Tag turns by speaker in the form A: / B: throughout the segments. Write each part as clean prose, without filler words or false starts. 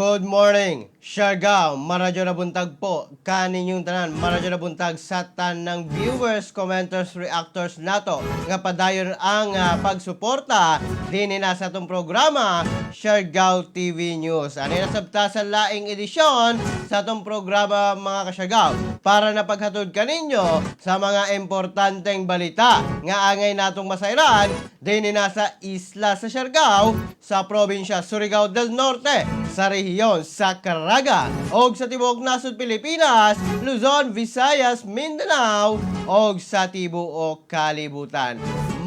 A: Good morning, Siargao. Maradyo na buntag po kaninyong tanan. Maradyo na buntag sa tanang viewers, commenters, reactors nato nga padayon ang pagsuporta dinhi na sa atong programa Siargao TV News. Ani na sabta sa laing edisyon sa atong programa, mga kasyargao, para na paghatod kaninyo sa mga importanteng balita nga angay natong masayran dinhi na sa isla sa Siargao, sa probinsya Surigao del Norte, sa rehiyon sa Caraga, og sa tibuok nasod Pilipinas, Luzon, Visayas, Mindanao, og sa tibuok kalibutan.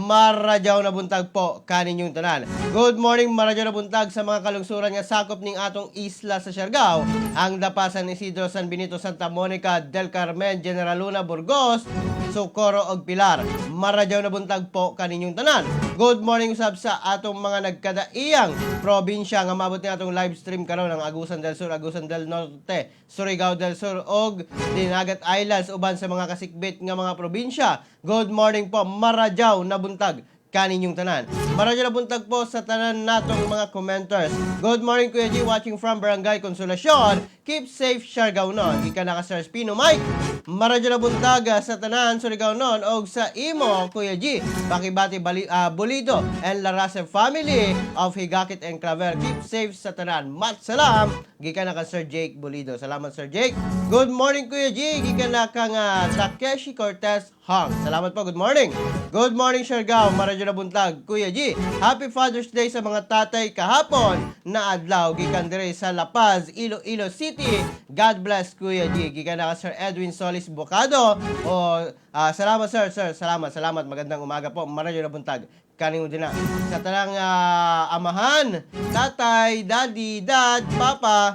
A: Maradyaw na buntag po kaninyong tanan. Good morning, maradyaw na buntag sa mga kalungsuran nga sakop ning atong isla sa Siargao, ang Dapa, San Isidro, San Benito, Santa Monica, Del Carmen, General Luna, Burgos, Socorro og Pilar. Maradyaw na buntag po kaninyong tanan. Good morning usab sa atong mga nagkadaiyang probinsya nga mabot ni atong live stream karon, ang Agusan del Sur, Agusan del Norte, Surigao del Sur og Dinagat Islands uban sa mga kasikbit nga mga probinsya. Good morning po, maradyaw na buntag kaninyong tanan. Maradyo na buntag po sa tanan natong mga commenters. Good morning, Kuya G, watching from Barangay Consolacion. Keep safe, Siargao non. Gikan na ka Sir Spino Mike. Maradyo na buntag sa tanan Surigao non og sa imo, Kuya G. Pakibati Bolido and Larase family of Higakit and Claver. Keep safe sa tanan. Mat salam. Gikan na ka Sir Jake Bolido. Salamat, Sir Jake. Good morning, Kuya G. Gikan na kang Takeshi Cortez Hong. Salamat po. Good morning. Good morning, Siargao. Maradyo na buntag, Kuya G. Happy Father's Day sa mga tatay kahapon na adlaw gikan dire sa La Paz, Iloilo City. God bless, Kuya G. Gikan na ka Sir Edwin Solis Bocado. O salamat, sir, sir. Salamat, salamat. Magandang umaga po. Maradyo na buntag kaninyo din na. Sa tanang amahan, tatay, daddy, dad, papa,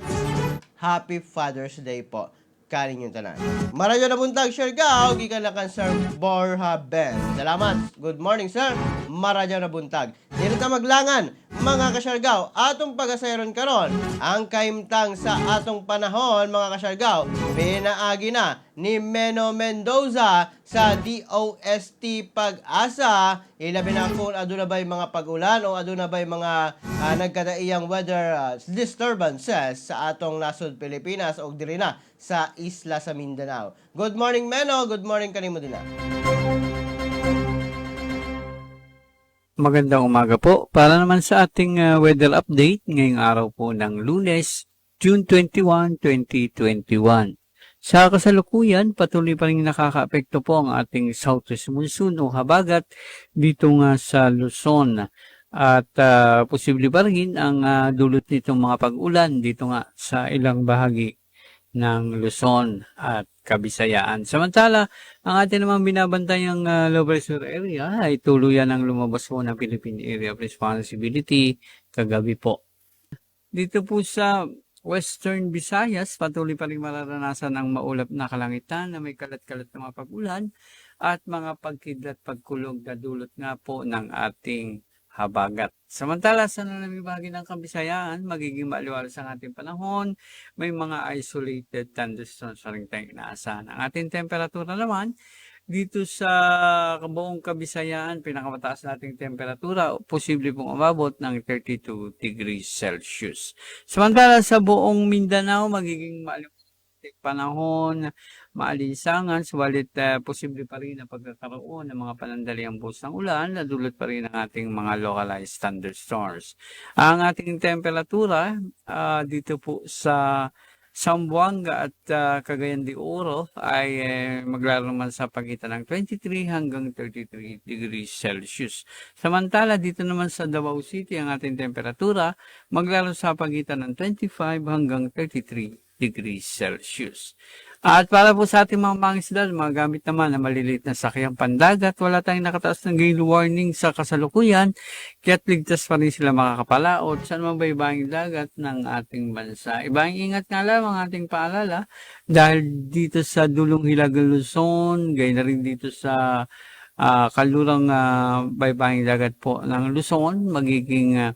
A: Happy Father's Day po kaninyong tanan. Maradyo na buntag, Siargao, gikan na kan Sir Borja Ben. Salamat. Good morning, sir. Maradyo na buntag. Dili ta maglangan, mga kasyargao, atong pagasayron karon ang kahimtang sa atong panahon, mga kasyargao, pinaagi na ni Meno Mendoza sa DOST Pag-asa. Ilabi na kung aduna ba'y mga pag-ulan o aduna ba'y mga nagkadaiyang weather disturbances sa atong nasod Pilipinas o diri na sa isla sa Mindanao. Good morning, Meno. Good morning kanimo din na.
B: Magandang umaga po. Para naman sa ating weather update ngayong araw po ng Lunes, June 21, 2021. Sa kasalukuyan, patuloy pa rin nakakaapekto po ang ating southwest monsoon o habagat dito nga sa Luzon. At posible pa rin ang dulot nitong mga pag-ulan dito nga sa ilang bahagi ng Luzon at Kabisayaan. Samantala, ang atin namang binabantayang low pressure area ay tuluyan ang lumabas po ng Philippine Area of Responsibility kagabi po. Dito po sa Western Visayas, patuloy pa rin mararanasan ang maulap na kalangitan na may kalat-kalat na mga pag-ulan at mga pagkidlat, pagkulog na dulot nga po ng ating habagat. Samantala, sa nalalabing bahagi ng Kabisayaan, magiging maaliwalas ang ating panahon. May mga isolated thunderstorms pa rin tayong inaasahan. Ang ating temperatura naman, dito sa buong Kabisayaan, pinakamataas nating temperatura, posible pong umabot ng 32 degrees Celsius. Samantala, sa buong Mindanao, magiging maaliwalas panahon, maalinsangan, subalit posible pa rin ang pagkakaroon ng mga panandaliang buhos ng ulan na dulot pa rin ng ating mga localized thunderstorms. Ang ating temperatura dito po sa Zamboanga at Cagayan de Oro ay maglaro naman sa pagitan ng 23 hanggang 33 degrees Celsius. Samantala, dito naman sa Davao City, ang ating temperatura maglaro sa pagitan ng 25 hanggang 33 degrees Celsius. At para po sa ating mga mangisda, mga gamit naman na maliliit na sakyang pandagat, wala tayong nakataas ng gale warning sa kasalukuyan, kaya't ligtas pa rin sila makakapalaot sa anumang baybaying dagat ng ating bansa. Ibang ingat nga lamang ating paalala dahil dito sa dulong Hilagang Luzon, gaya na rin dito sa kanlurang baybaying dagat po ng Luzon, magiging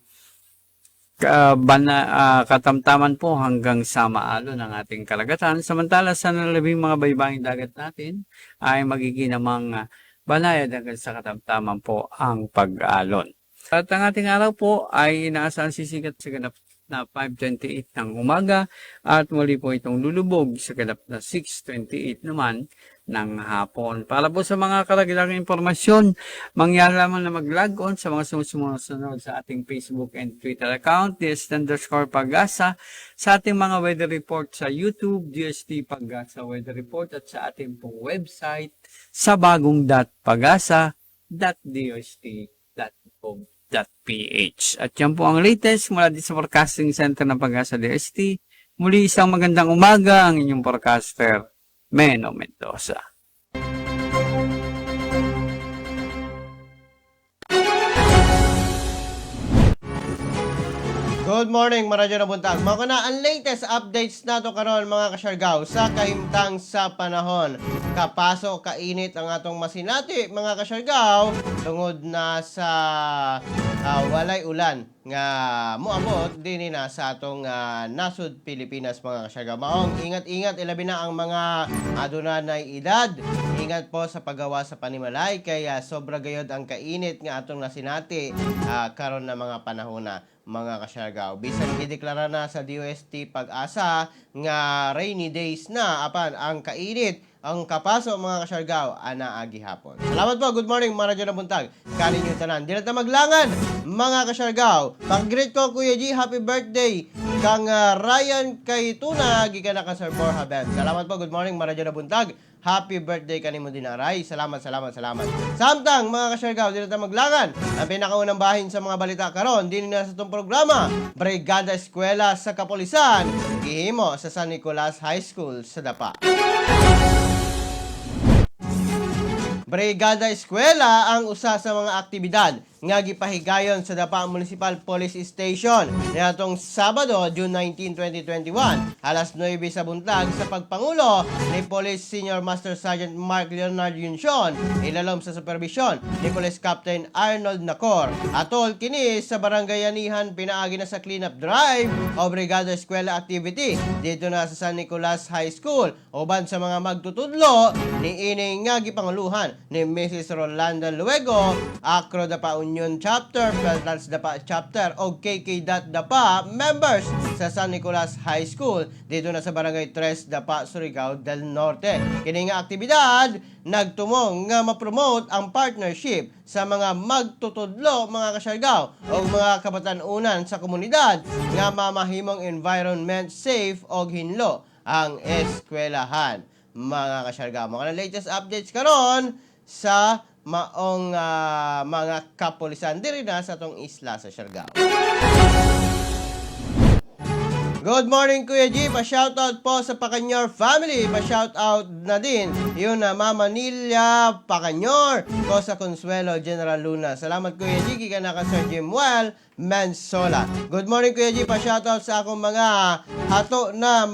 B: katamtaman po hanggang sa maalon ng ating karagatan. Samantala, sa nalabing mga baybaying dagat natin ay magiging namang banayad hanggang sa katamtaman po ang pag-alon. At ang ating araw po ay inaasahan sisikat sa ganap na 5:28 ng umaga at muli po itong lulubog sa ganap na 6:28 naman ng hapon. Para po sa mga karagdagang impormasyon, mangyari lamang na mag-log on sa mga sumusunod sa ating Facebook and Twitter account, DST_Pagasa, sa ating mga weather report sa YouTube, DST Pagasa Weather Report, at sa ating pong website sa bagong.pagasa.dost.gov.ph. At yan po ang latest mula dito sa Forecasting Center ng Pagasa DST. Muli, isang magandang umaga, ang inyong forecaster, Meno Mendoza.
A: Good morning, maradyo na buntag. Mao na ang latest updates nato karon, mga kasyargaw, sa kahimtang sa panahon. Kapaso, kainit ang atong masinati, mga kasyargaw, tungod na sa walay ulan nga moabot dinhi na sa atong nasud Pilipinas, mga kasyargaw. Maong ingat-ingat, ilabi na ang mga aduna na edad. Ingat po sa paggawa sa panimalay kay sobra gayod ang kainit nga atong nasinati karon na mga panahon na, mga kasyargaw. Bisan gideklara na sa DOST Pag-asa nga rainy days na, apan ang kainit, ang kapaso, mga kasyargaw, ana gihapon. Salamat po. Good morning, maradyo na buntag kaninyo tanan. Di na ta maglangan, mga kasyargaw. Pag-greet ko, Kuya G, happy birthday kang Ryan Kaytuna gikan na ka Sir Borja Ben. Salamat po. Good morning, maradyo na buntag. Happy birthday kanimo din, Aray. Salamat, salamat, salamat. Samtang, mga kasyargaw, di na ta maglangan. Ang pinakaunang bahin sa mga balita karon din na sa itong programa, Brigada Eskwela sa Kapolisan, gihimo sa San Nicolas High School sa Dapa. Brigada Eskwela ang usa sa mga aktibidad nga gipahigayon sa Dapa Municipal Police Station niadtong Sabado, June 19, 2021, alas 9 sa buntag, sa pagpangulo ni Police Senior Master Sergeant Mark Leonard Yunsion, ilalom sa supervision ni Police Captain Arnold Nacor. Atol kini sa Barangay Anihan, pinaagi na sa clean-up drive o Brigada Eskwela activity dito na sa San Nicolas High School uban sa mga magtutudlo ni ini nga gipanguluhan ni Mrs. Rolanda Luego, Acro Dapa Union Chapter, Peltrans Dapa Chapter o KK Dapa members sa San Nicolas High School dito na sa Barangay 3 Dapa, Surigao del Norte. Kini nga aktibidad nagtumong nga ma-promote ang partnership sa mga magtutudlo, mga kasyargaw, o mga kabatan-unan sa komunidad nga mamahimong environment safe og hinlo ang eskwelahan, mga kasyargaw. Mga latest updates karon sa maong mga kapulisan diri na sa atong isla sa Siargao. Good morning, Kuya G. Pa-shoutout po sa Pakanyor family. Pa-shoutout na din yun na Mama Nilya Pakanyor ko sa Consuelo, General Luna. Salamat, Kuya G. Gikan na ka Sir Jimuel Mansola. Good morning, Kuya G. Pa-shoutout sa akong mga hato na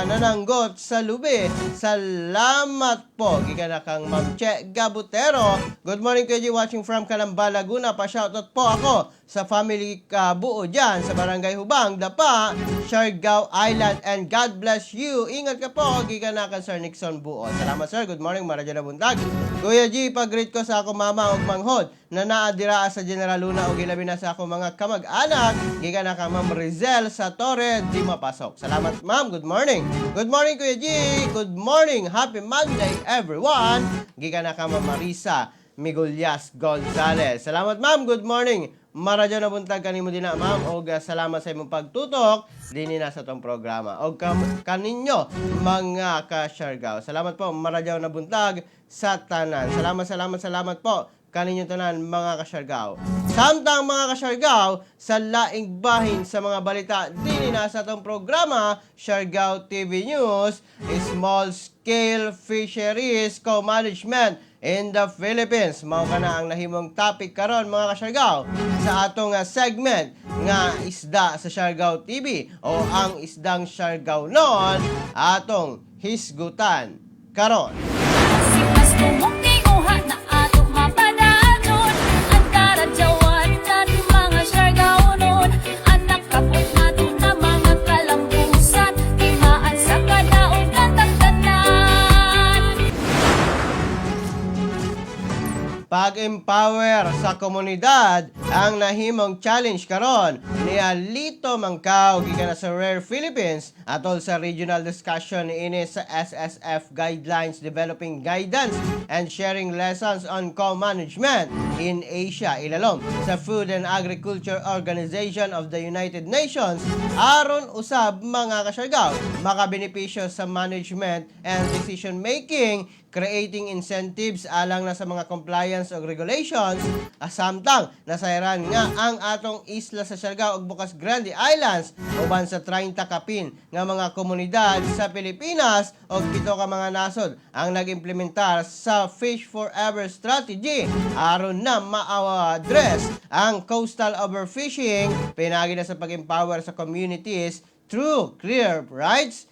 A: nananggot sa lubi. Salamat po. Gikan na kang Ma'am Che Gabutero. Good morning, Kuya G. Watching from Calamba, Laguna. Pa-shoutout po ako sa family buo dyan sa Barangay Hubang, Dapa, Siargao Island, and God bless you. Ingat ka po. Gikan na kang Sir Nixon Buo. Salamat, sir. Good morning. Maradyo na buntag. Kuya G, pag-greet ko sa ako mama ug manghod na naa dira sa General Luna ug ilabi na sa ako mga kamag-anak. Gikan na kang Ma'am Rizel sa Torre di Mapasok. Salamat, ma'am. Good morning. Good morning, Kuya G. Good morning. Happy Monday, everyone. Gikan na kang Ma'am Marisa Migulyas Gonzalez. Salamat, ma'am. Good morning. Maradyo na buntag kanimo din na, ma'am, og salamat sa imong pagtutok dinhi na sa atong programa. Og kaninyo mga ka-Siargao. Salamat po. Maradyo na buntag sa tanan. Salamat, salamat, salamat po kaninyo tanan, mga kasyargaw. Samtang, mga kasyargaw, sa laing bahin sa mga balita dinhi na sa atong programa Siargao TV News, Small Scale Fisheries Co-Management in the Philippines. Mao kana ang nahimong topic karon, mga kasyargaw, sa atong segment nga isda sa Siargao TV o ang isdang Siargao noon atong hisgutan karon.
C: Sipas tumong na ato mapadayon ang karadyawan mga Siargaonon. Anak kapot nato na mga kalambusan, timaan sa kadaog katagtanan.
A: Pag-empower sa komunidad ang nahimong challenge karon ni Alito Mangkaw gikan na sa Rare Philippines atol sa regional discussion ini sa SSF guidelines, developing guidance and sharing lessons on co-management in Asia ilalom sa Food and Agriculture Organization of the United Nations, aron usab, mga kasyargaw, makabenepisyo sa management and decision making, creating incentives alang na sa mga compliance og regulations, samtang nasayran nga ang atong isla sa Siargao ug Bucas Grande Islands uban sa 30 kapin nga mga komunidad sa Pilipinas ug 7 ka mga nasod ang nag-implementar sa Fish Forever strategy aron na ma-address ang coastal overfishing pinaagi na sa pag-empower sa communities through clear rights,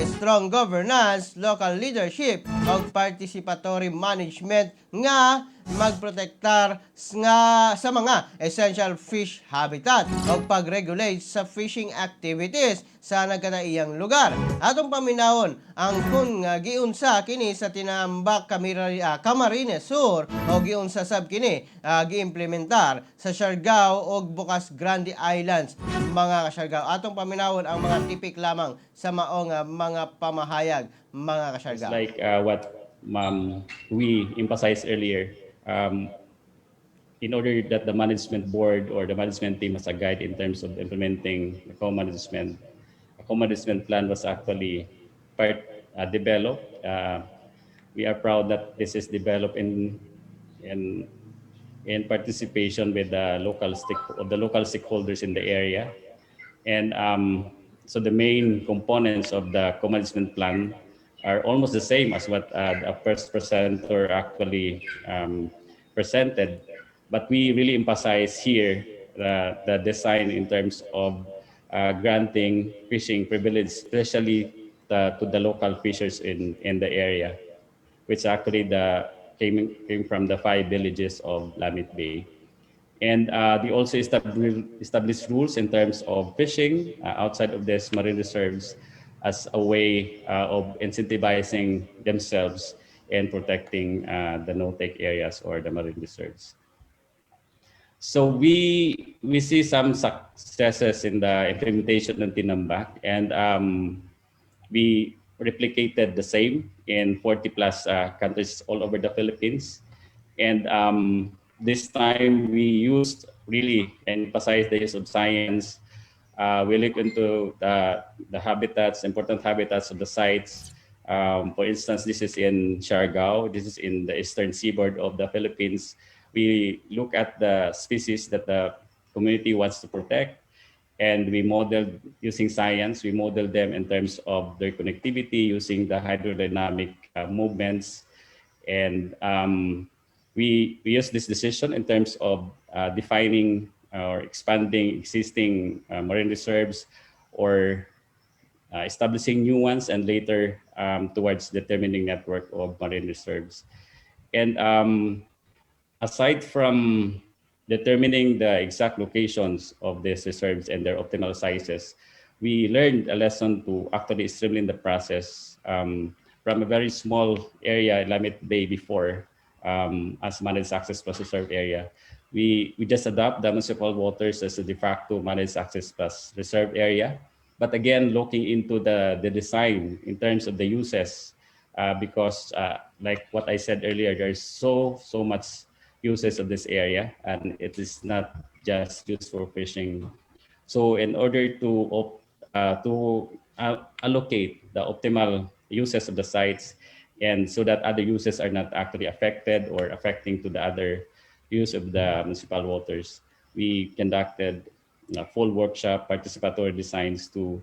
A: strong governance, local leadership ug participatory management nga magprotektar nga sa mga essential fish habitat ug pag-regulate sa fishing activities sa nagkataiyang lugar. Atong paminawon ang kung nga giunsa kini sa Tinambac, Camarines Sur o giunsa sab kini giimplementar sa Siargao ug Bucas Grande Islands, mga kasyargao. Atong paminawon ang mga tipik lamang sa maong mga pamahayag, mga kasyargao.
D: Like what we emphasized earlier, in order that the management board or the management team has a guide in terms of implementing the co-management, a co-management plan was actually part developed. We are proud that this is developed in participation with the local stakeholders in the area. And so the main components of the co-management plan are almost the same as what the first presenter actually presented. But we really emphasize here the design in terms of granting fishing privilege, especially to the local fishers in the area, which actually came from the five villages of Lamit Bay. And they also establish rules in terms of fishing outside of these marine reserves as a way of incentivizing themselves and protecting the no-take areas or the marine reserves. So we see some successes in the implementation of Tinambac, and we replicated the same in 40 plus countries all over the Philippines. And this time we used really emphasize the use of science. We look into the habitats, important habitats of the sites. For instance, this is in Siargao. This is in the eastern seaboard of the Philippines. We look at the species that the community wants to protect, and we modeled using science. We modeled them in terms of their connectivity using the hydrodynamic movements. And we use this decision in terms of defining or expanding existing marine reserves or establishing new ones and later towards determining network of marine reserves. And aside from determining the exact locations of these reserves and their optimal sizes, we learned a lesson to actually streamline the process from a very small area, Lamit Bay before, as managed access plus reserve area. We just adopt the municipal waters as a de facto managed access plus reserve area. But again, looking into the design in terms of the uses, because like what I said earlier, there's so much uses of this area and it is not just used for fishing. So in order to allocate the optimal uses of the sites and so that other uses are not actually affected or affecting to the other use of the municipal waters, we conducted a full workshop, participatory designs to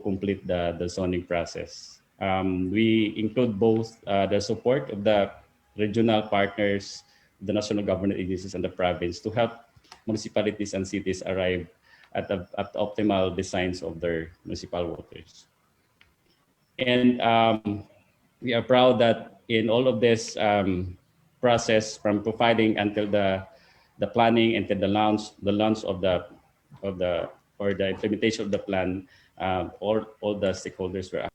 D: complete the zoning process. We include both the support of the regional partners, the national government agencies and the province to help municipalities and cities arrive at the optimal designs of their municipal waters. And we are proud that in all of this process, from providing until the planning until the launch of the or the implementation of the plan, all the stakeholders were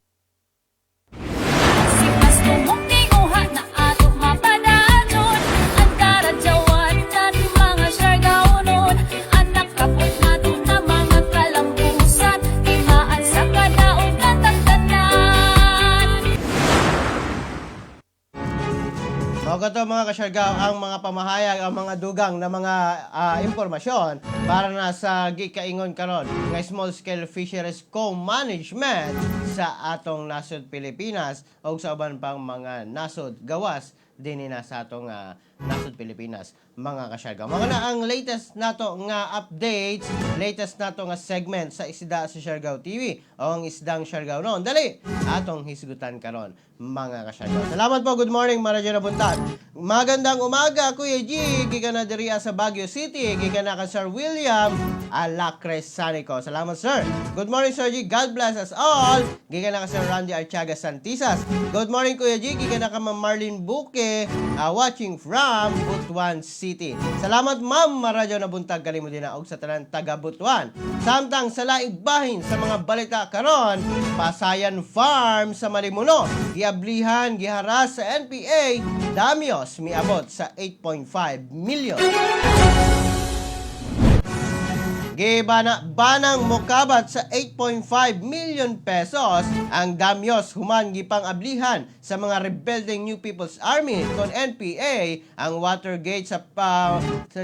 C: Si Pasto mong tinguha na ato mapadayon. Ang
A: Mao to, mga kasyargaw, ang mga pamahayag, ang mga dugang na mga impormasyon para na sa gikaingon karon nga small scale fisheries co-management sa atong nasod Pilipinas o sa uban pang mga nasod gawas dinhi na sa atong nasod Pilipinas, mga kasyargaw. Mao na ang latest nato nga updates, latest nato nga segment sa Isda sa Siargao TV o ang Isdang Siargao noon. Dali, atong hisgutan karon, mga kasyargaw. Salamat po, good morning, Marajo na buntag. Magandang umaga, Kuya G, gikan na diri sa Baguio City, gikan na ka Sir William Alacres Sanico. Salamat, sir. Good morning, Sir G. God bless us all. Gikan na ka Sir Randy Archaga Santisas. Good morning, Kuya G. Gikan na ka Ma'am Marlene Buque, watching from Butuan City. Salamat, Ma'am. Maradyo na buntag kanimo din na og sa tanan taga Butuan. Samtang sa laing bahin sa mga balita karon, Pasayan Farm sa Malimuno, giablihan, giharas sa NPA, damyos miabot sa 8.5 million. Gibana banang mokabat sa ₱8.5 million ang damyos human gipang ablihan sa mga rebeldeng New People's Army kon NPA ang Watergate sa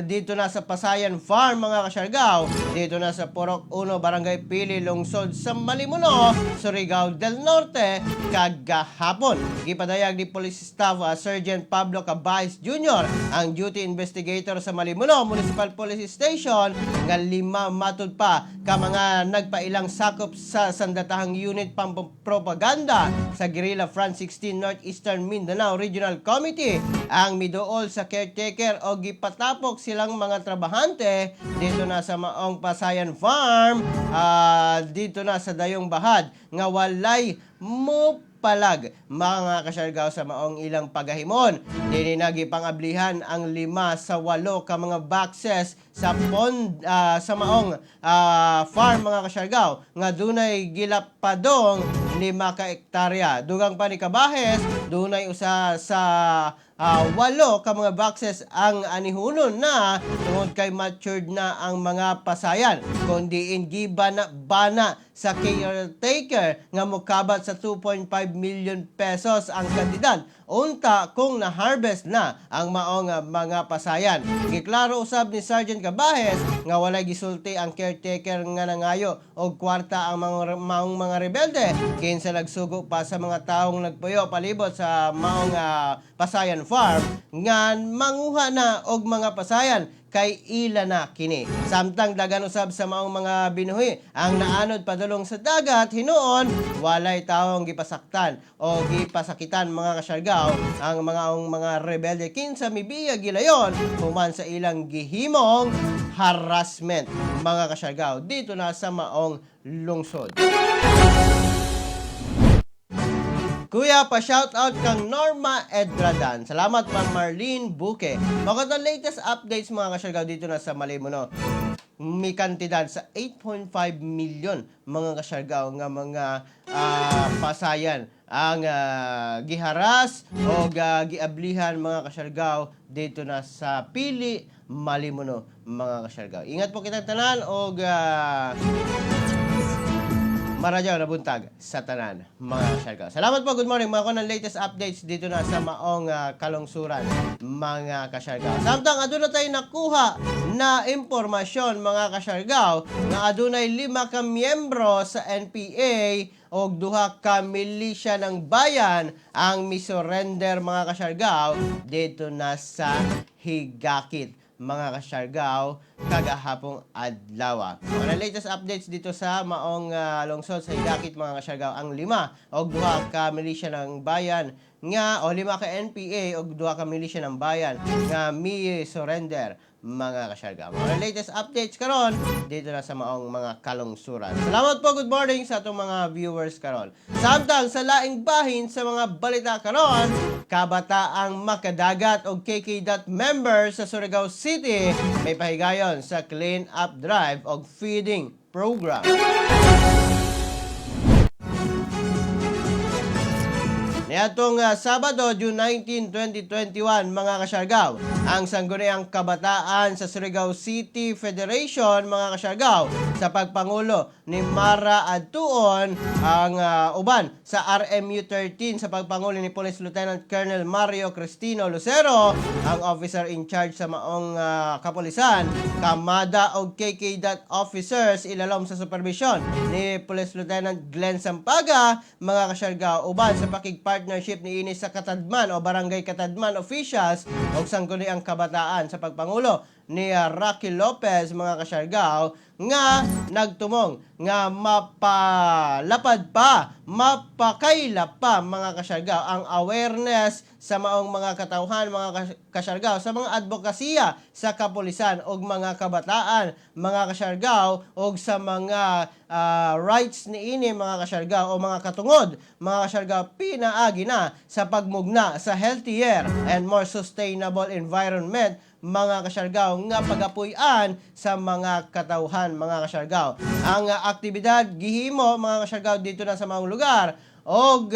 A: dito na sa Pasayan Farm, mga kasyargaw, dito na sa Purok 1, Barangay Pili, Lungsod sa Malimuno, Surigao del Norte kagahapon. Gipadayag ni Police Staff Sergeant Pablo Cabais Jr., ang duty investigator sa Malimuno Municipal Police Station, nga 5 matud pa ka mga nagpailang sakop sa sandatahang unit pampropaganda sa Guerrilla Front 16 Northeastern Mindanao Regional Committee ang miduol sa caretaker o gipatapok silang mga trabahante dito na sa maong Pasayan Farm, dito na sa Dayong Bahad, nga walay mo palag, mga kasyargaw, sa maong ilang pagahimon. Dini nagipangablihan ang 5 sa 8 ka mga boxes sa pond sa maong farm, mga kasyargaw, nga dunay gilapadong 5 ka ektarya. Dugang pa ni Kabahes, dunay usa sa 8 ka mga boxes ang anihunon na tungod kay matured na ang mga pasayan. Kundi giba na bana sa caretaker nga mokabat sa ₱2.5 million ang kantidad unta kung na-harvest na ang maong mga pasayan. Giklaro usab ni Sergeant Cabajes nga walay gisulti ang caretaker nga nangayo og kwarta ang mga maong mga rebelde kinsa nagsugo pa sa mga taong nagpuyo palibot sa maong Pasayan Farm nga manguha na og mga pasayan kay ila na kini. Samtang dagan usab sa maong mga binuhi ang naanod padulong sa dagat hinuon, walay taong gipasaktan o gipasakitan, mga kasyargaw, ang mga ang mga rebelde kinsa mibiya gilayon human sa ilang gihimong harassment, mga kasyargaw, dito na sa maong lungsod. Kuya, pa-shoutout kang Norma Edradan. Salamat, Ma'am Marlene Buque. Mga latest updates, mga kasyargaw, dito na sa Malimuno. May kantidad sa 8.5 million, mga kasyargaw, nga mga pasayan ang giharas o giablihan, mga kasyargaw, dito na sa Pili, Malimuno, mga kasyargaw. Ingat po kitang tanan o maradyaw na buntag sa tanan, mga kasyargaw. Salamat po, good morning. Mga ko ng latest updates dito na sa maong kalungsuran, mga kasyargaw. Samtang aduna tayo nakuha na impormasyon, mga kasyargaw, nga adunay 5 ka miyembro sa NPA og 2 ka milisya ng bayan ang misurrender, mga kasyargaw, dito na sa Higakit, mga kasyargaw, kagahapong adlaw. Mga latest updates dito sa maong lungsod sa Higakit, mga kasyargaw, ang 5 og 2 ka milisya ng bayan nga o 5 ka NPA og 2 ka milisya ng bayan nga mi surrender, mga kasyargaw. Mga latest updates karon dito na sa maong mga kalungsuran. Salamat po, good morning sa atong mga viewers karon. Samtang sa laing bahin sa mga balita karon, kabataang makadagat og KK member sa Surigao City may pahigayon sa clean up drive og feeding program. Niadtong Niadtong Sabado, June 19, 2021, mga kasyargaw, ang Sangguniang Kabataan sa Surigao City Federation, mga kasyargaw, sa pagpangulo ni Mara Adtuon, ang uban sa RMU 13 sa pagpangulo ni Police Lieutenant Colonel Mario Cristino Lucero, ang officer in charge sa maong kapulisan, Kamada og KK officers ilalom sa supervision ni Police Lieutenant Glenn Sampaga, mga kasyargaw, uban sa pakig-partnership ni ini sa Katadman o Barangay Katadman officials og Sangguniang Kabataan sa pagpangulo ni Rocky Lopez, mga kasyargaw, nga nagtumong nga mapalapad pa, mapakaila pa, mga kasyargaw, ang awareness sa maong mga katawhan, mga kasyargaw, sa mga advokasya sa kapulisan og mga kabataan, mga kasyargaw, og sa mga rights niini, mga kasyargaw, o mga katungod, mga kasyargaw, pinaagi na sa pagmugna sa healthier and more sustainable environment, mga kasyargaw, nga pagapuy-an sa mga katawhan, mga kasyargaw. Ang aktibidad gihimo, mga kasyargaw, dito na sa maong lugar og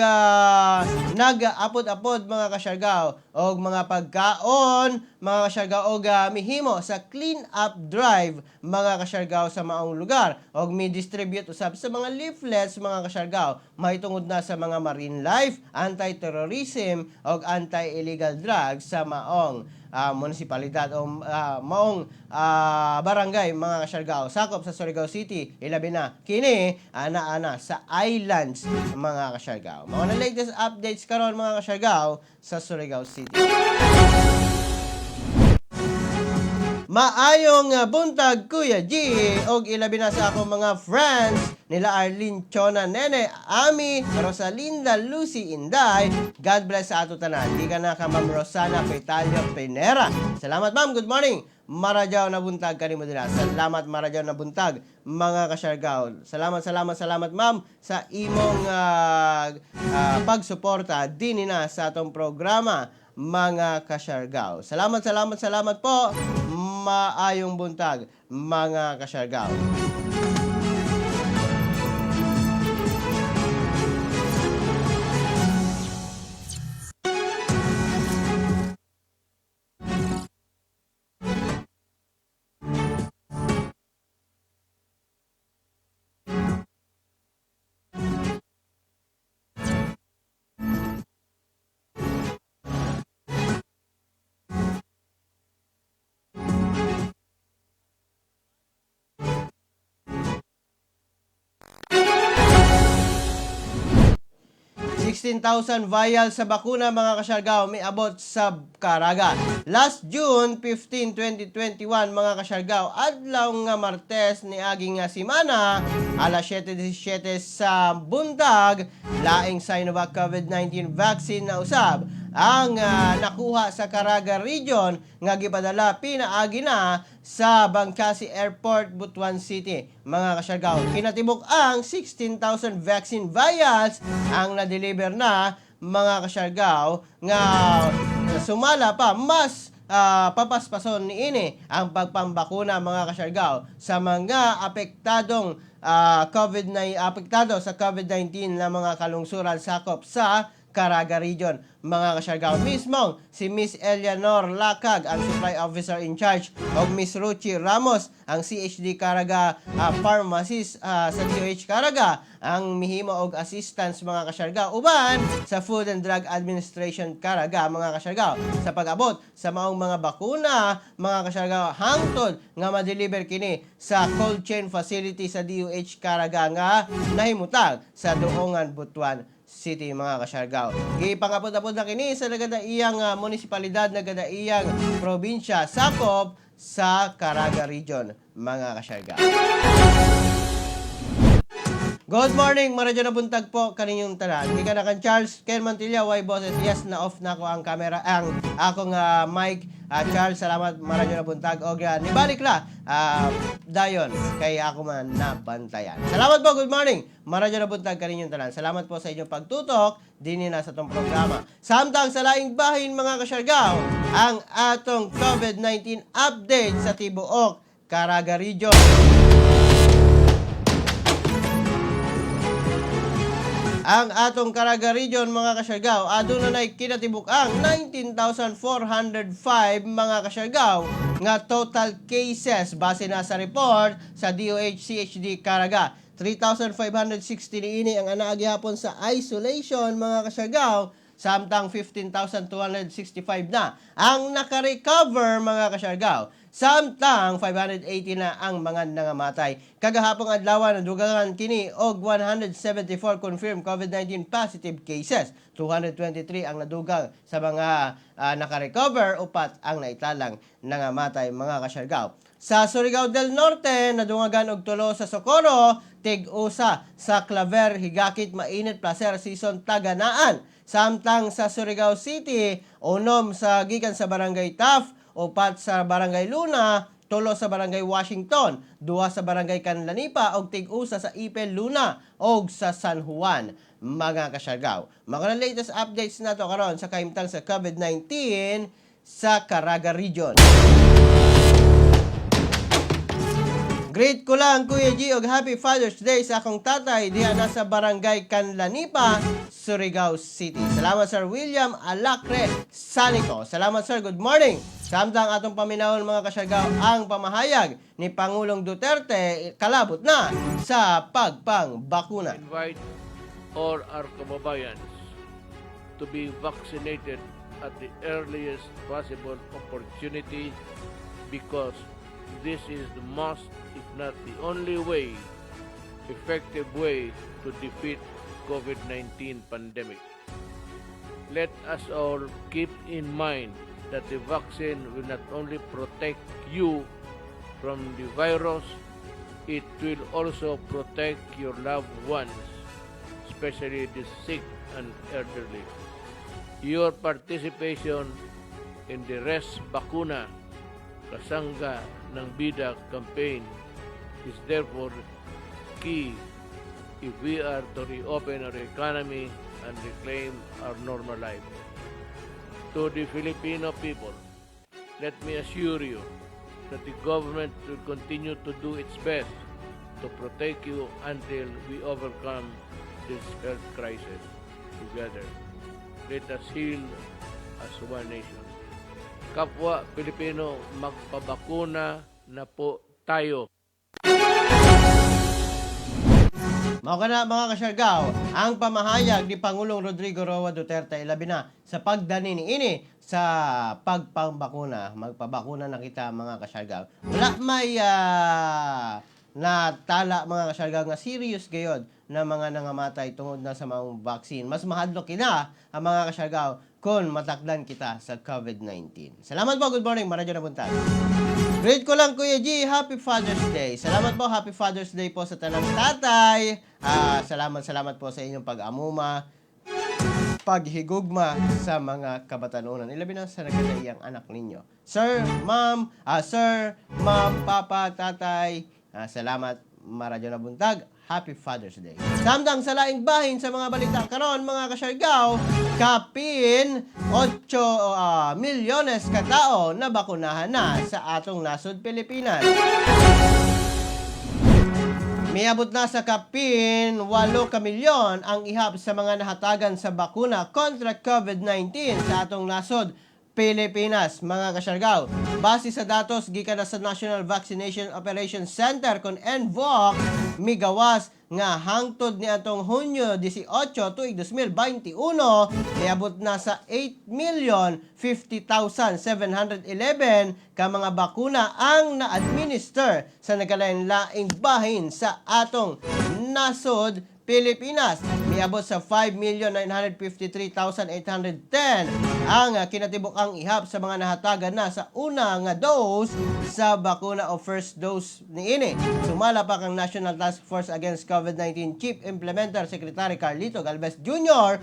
A: nag-apod-apod, mga kasyargaw, og mga pagkaon, mga kasyargaw, og mihimo sa clean up drive, mga kasyargaw, sa maong lugar og mi-distribute usab sa mga leaflets, mga kasyargaw, mahitungod na sa mga marine life, anti-terrorism og anti-illegal drugs sa maong munisipalidad o maong barangay, mga kasyargaw, sakop sa Surigao City, ilabi na kini ana-ana sa islands, mga kasyargaw. Mao na latest updates karon, mga kasyargaw, sa Surigao City. Maayong buntag, Kuya G, og ilabi na sa akong mga friends nila Arlene Chona Nene, Ami, Rosalinda Lucy Inday. God bless sa ato tanan. Di ka na ka Ma'am Rosana Petalio Penera. Salamat, ma'am, good morning. Marajaw na buntag kanimo dira. Salamat, marajaw na buntag, mga kasyargaw. Salamat, salamat, salamat, ma'am, sa imong pagsuporta dinhi na sa atong programa, mga kasyargaw. Salamat, salamat, salamat po. Maayong buntag, mga kasyargaw. 16,000 vials sa bakuna, mga kasyargaw, miabot sa Caraga. Last June 15, 2021, mga kasyargaw, adlaw nga Martes ni aging nga simana, alas 7:17 sa buntag, laing Sinovac COVID-19 vaccine na usab ang nakuha sa Caraga Region nga gipadala pinaagi na sa Bangkasi Airport, Butuan City. Mga kasyargaw, kinatibuk ang 16,000 vaccine vials ang na-deliver na, mga kasyargaw, nga sumala pa mas papaspason niini ang pagpambakuna, mga kasyargaw, sa mga apektadong COVID-19, apektado sa COVID-19 na mga kalungsuran sakop sa Caraga Region, mga kasyargaw. Mismong si Miss Eleanor Lakag, ang supply officer in charge, o Miss Ruchi Ramos, ang CHD Caraga pharmacist sa DOH Caraga, ang mihimo og assistance, mga kasyargaw, uban sa Food and Drug Administration Caraga, mga kasyargaw, sa pag-abot sa maong mga bakuna, mga kasyargaw, hangtod nga ma-deliver kini sa cold chain facility sa DOH Caraga nga nahimutang sa Duongan, Butuan City, mga kasyargaw. Gipangabot-abot na kini sa nagadaiyang munisipalidad, nagadaiyang probinsya sakop sa Caraga Region, mga kasyargaw. Good morning, maradyo na buntag po kaninyong tanan. Di ka na kan Charles Ken Mantilla, why bosses? Yes, na off na ko ang camera, ang akong mic. Charles, salamat, maradyo na buntag. Og nibalik la, dayon, kay ako man nabantayan. Salamat po, good morning. Maradyo na buntag kaninyong tanan. Salamat po sa inyong pagtutok dinhi na sa atong programa. Samtang sa laing bahin, mga kasyargaw, ang atong COVID-19 update sa tibuok Caraga Region. Ang atong Caraga Region, mga kasyargaw, aduna nay kinatibuk-ang 19,405, mga kasyargaw, nga total cases base na sa report sa DOH CHD Caraga. 3,560 niini ang anaa gihapon sa isolation, mga kasyargaw, samtang 15,265 na ang nakarecover, mga kasyargaw. Samtang 580 na ang mga nangamatay. Kagahapong adlaw, nadugangan kini og 174 confirmed COVID-19 positive cases. 223 ang nadugang sa mga nakarecover, upat ang naitalang nangamatay, mga kasyargaw. Sa Surigao del Norte, nadungagan og 3 sa Socorro, tig-usa sa Claver, Higakit, Mainit, Placer, Sison, Taganaan. Samtang sa Surigao City, 6 sa gikan sa Barangay Taft, 4 sa Barangay Luna, 3 sa Barangay Washington, 2 sa Barangay Canlanipa ug tig-usa sa Ipil Luna og sa San Juan, mga kasyargaw. Mga latest updates nato karon sa kahimtang sa COVID-19 sa Caraga Region. Greet ko lang, Kuya G, og Happy Father's Day sa akong tatay diha na sa Barangay Canlanipa, Surigao City. Salamat, Sir William Alacre Sanico. Salamat, sir, good morning. Samtang atong paminawon, mga kasyargaw, ang pamahayag ni Pangulong Duterte kalabot na sa pagpangbakuna.
E: Invite all our kababayans to be vaccinated at the earliest possible opportunity because this is the most, if not the only way, effective way to defeat COVID-19 pandemic. Let us all keep in mind that the vaccine will not only protect you from the virus, it will also protect your loved ones, especially the sick and elderly. Your participation in the Res Bakuna Kasangga ng Bida campaign is therefore key if we are to reopen our economy and reclaim our normal life. To the Filipino people, let me assure you that the government will continue to do its best to protect you until we overcome this health crisis together. Let us heal as one nation. Kapwa Pilipino, magpabakuna na po tayo.
A: Mao kana, mga kasyargaw, ang pamahayag ni Pangulong Rodrigo Roa Duterte ilabi na sa pagdani niini sa pagpangbakuna. Magpabakuna na kita, mga kasyargaw. Wala may natala, mga kasyargaw, nga serious gayod na mga nangamatay tungod na sa maong vaccine. Mas mahadlok kina ang mga kasyargaw kung matakdan kita sa COVID-19. Salamat po, good morning, Maradyo na buntag. Greet ko lang, Kuya G, Happy Father's Day. Salamat po, Happy Father's Day po sa tanang tatay. Salamat, salamat po sa inyong pag-amuma, paghigugma sa mga kabatanunan. Ilabi na sa nagkadaiyang anak ninyo. Sir, ma'am, sir, ma'am, papa, tatay, salamat, maradyo na buntag. Happy Father's Day. Samtang sa laing bahin sa mga balita karon, mga kasyargaw, kapin 8 milyones katao na bakunahan na sa atong nasod Pilipinas. Miabot na sa kapin 8 ka milyon ang ihap sa mga nahatagan sa bakuna kontra COVID-19 sa atong nasod Pilipinas, mga kasyargaw. Base sa datos gikan na sa National Vaccination Operations Center kon NVOC, migawas nga hangtod ni atong Hunyo 18 tuig 2021, miabot na sa 8,050,711 ka mga bakuna ang na-administer sa nagkalain-laing bahin sa atong nasod Pilipinas. Miabot sa 5,953,810 ang kinatibuk-ang ihap sa mga nahatagan na sa una nga dose sa bakuna o first dose niini. Sumala pa kang National Task Force Against COVID-19 Chief Implementer Secretary Carlito Galvez Jr.,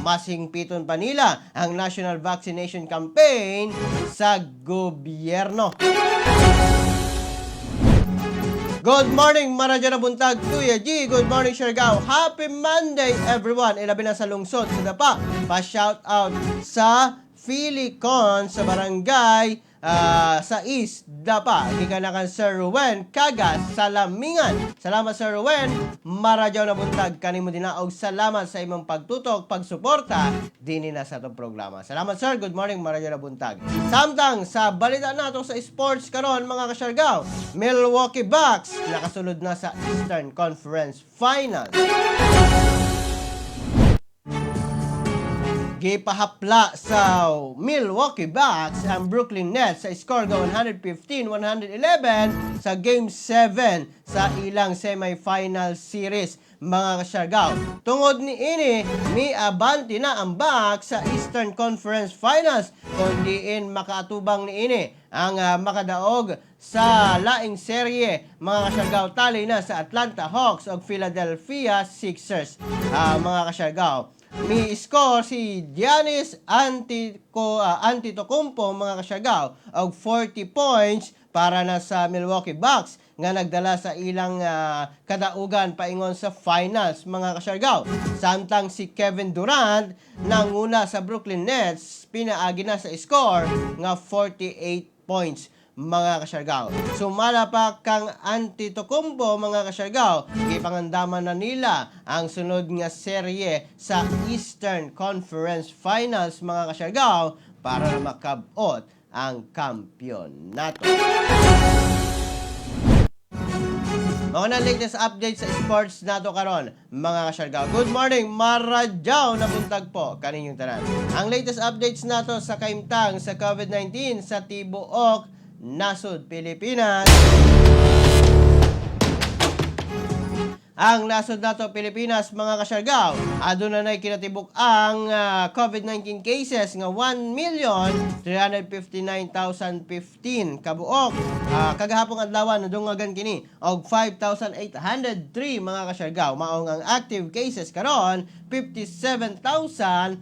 A: mas hingpiton pa nila ang national vaccination campaign sa gobyerno. Good morning, Maradyo na buntag, Kuya G. Good morning, Siargao. Happy Monday, everyone. Ilabi na sa lungsod sa Dapa. Pa-shout out sa Filicon sa barangay sa East Dapa. Gikan na kan Sir Ruwen Kagas sa Lamingan. Salamat, Sir Ruwen. Maradyaw na buntag kanimo dinaog. Salamat sa imong pagtutok, pagsuporta dinhi na sa atong programa. Salamat, sir. Good morning, maradyaw na buntag. Samtang sa balita nato sa sports karon, mga kasyargaw, Milwaukee Bucks nakasulod na sa Eastern Conference Finals. Gipahapla sa Milwaukee Bucks ang Brooklyn Nets sa score ga 115-111 sa Game 7 sa ilang semifinal series, mga kasyargaw. Tungod ni ini, miabante na ang Bucks sa Eastern Conference Finals kung diin makaatubang ni ini ang makadaog sa laing serye, mga kasyargaw, tali na sa Atlanta Hawks ug Philadelphia Sixers. Mga kasyargaw, mi score si Giannis Antetokounmpo, mga kasyargaw, og 40 points para na sa Milwaukee Bucks nga nagdala sa ilang kadaugan paingon sa finals, mga kasyargaw. Samtang si Kevin Durant nanguna sa Brooklyn Nets pinaagi na sa score nga 48 points, mga kasyargaw. Sumala pa kang Antetokounmpo, mga kasyargaw, gipangandaman na nila ang sunod nga serye sa Eastern Conference Finals, mga kasyargaw, para na makabot ang kampyonato. Mga na latest update sa sports nato karon, mga kasyargaw. Good morning, maradyaw na buntag po kaninyong tanan. Ang latest updates nato sa kaimtang sa COVID-19 sa tibuok nasod Pilipinas. Ang nasod nato Pilipinas, mga kasyargaw, aduna nay kinatibuk ang COVID-19 cases nga 1,359,015 kabuok. Kagahapong adlaw nadungagan kini og 5,803, mga kasyargaw. Maong ang active cases karon 57,679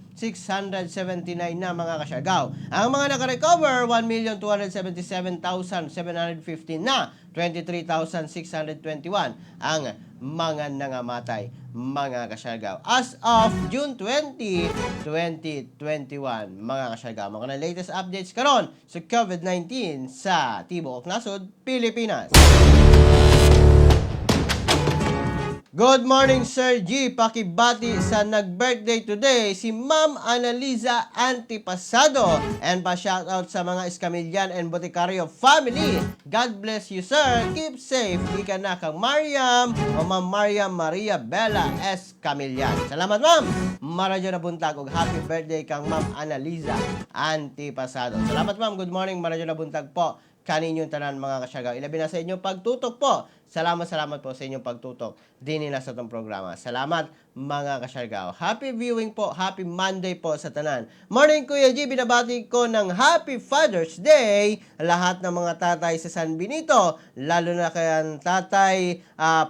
A: na, mga kasyargaw. Ang mga naka-recover, 1,277,715 na. 23,621 ang mga nangamatay, mga kasyargaw, as of June 20, 2021, mga kasyargaw. Mga na latest updates karon sa COVID-19 sa tibuok nasod Pilipinas. Good morning, Sir G. Pakibati sa nag-birthday today, si Ma'am Annalisa Antipasado. And pa-shoutout sa mga Escamillan and Boticario family. God bless you, sir. Keep safe. Ika na kang Mariam o Ma'am Mariam Maria Bella Escamillan. Salamat, ma'am. Maradyo na buntag ug happy birthday kang Ma'am Annalisa Antipasado. Salamat, ma'am. Good morning. Maradyo na buntag po kaninyong tanan, mga kasyargaw. Ilabi na sa inyong pagtutok po. Salamat, salamat po sa inyong pagtutok din nila sa itong programa. Salamat, mga kasyargaw. Happy viewing po. Happy Monday po sa tanan. Morning, Kuya G, binabati ko ng Happy Father's Day lahat ng mga tatay sa San Benito, lalo na kay Tatay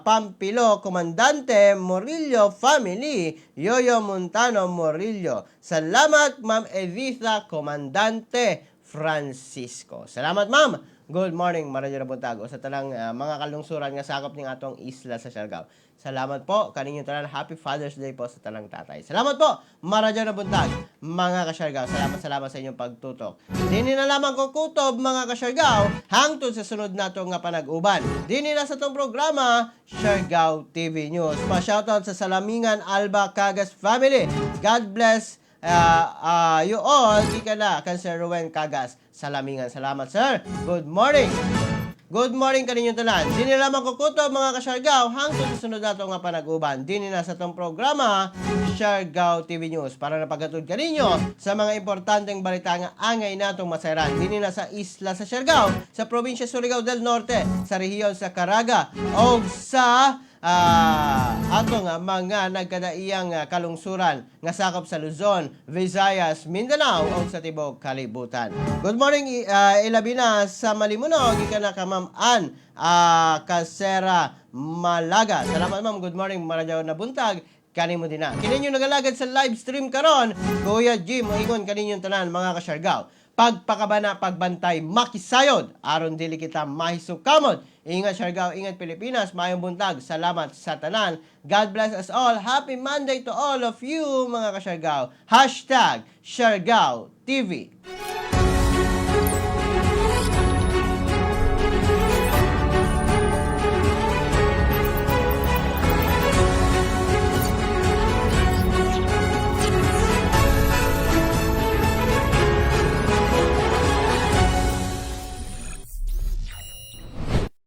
A: Pampilo, Comandante Morillo family, Yoyo Montano Morillo. Salamat, Ma'am Editha Comandante Francisco. Salamat, ma'am. Good morning, Maradyo na Buntago, sa tanang mga kalungsuran nga sakop ning atong isla sa Siargao. Salamat po kaninyong tanan. Happy Father's Day po sa tanang tatay. Salamat po, Maradyo na buntag, mga kasyargaw. Salamat, salamat sa inyong pagtutok. Dini na lamang ko kutob, mga kasyargaw, hangtod sa sunod nato nga panag-uban. Dini na sa tong programa, Siargao TV News. Pa-shoutout sa Salamingan Alba Cagas family. God bless you all. Ika na kan Sir Ruwen Cagas Salamingan. Salamat, sir. Good morning. Good morning kaninyong tanan. Dini lamang ko kutob, mga kasyargaw, hangtod sa sunod nato nga panag-uban. Dini na sa tong programa, Siargao TV News, para na paghatod kaninyo sa mga importanteng balita nga angay natong masayran. Dini na sa isla sa Siargao, sa probinsya Surigao del Norte, sa rehiyon sa Caraga, o sa ato nga mga nagkadaiyang kalungsuran nga sakop sa Luzon, Visayas, Mindanao ug sa tibuok kalibutan. Good morning, ilabi na sa Malimunog, ika na ka Ma'am Ann Casera Malaga. Salamat, ma'am. Good morning, maradyaw na buntag kanimo din na. Kini inyo nagalagad sa live stream karon, Kuya Jim, moingon kaninyong tanan, mga kasyargaw. Pagpakabana, pagbantay, makisayod, aron dili kita mahisukamot. Ingat, Siargao, ingat, Pilipinas, maayong buntag. Salamat sa tanan. God bless us all. Happy Monday to all of you, mga kasyargao. #SiargaoTV.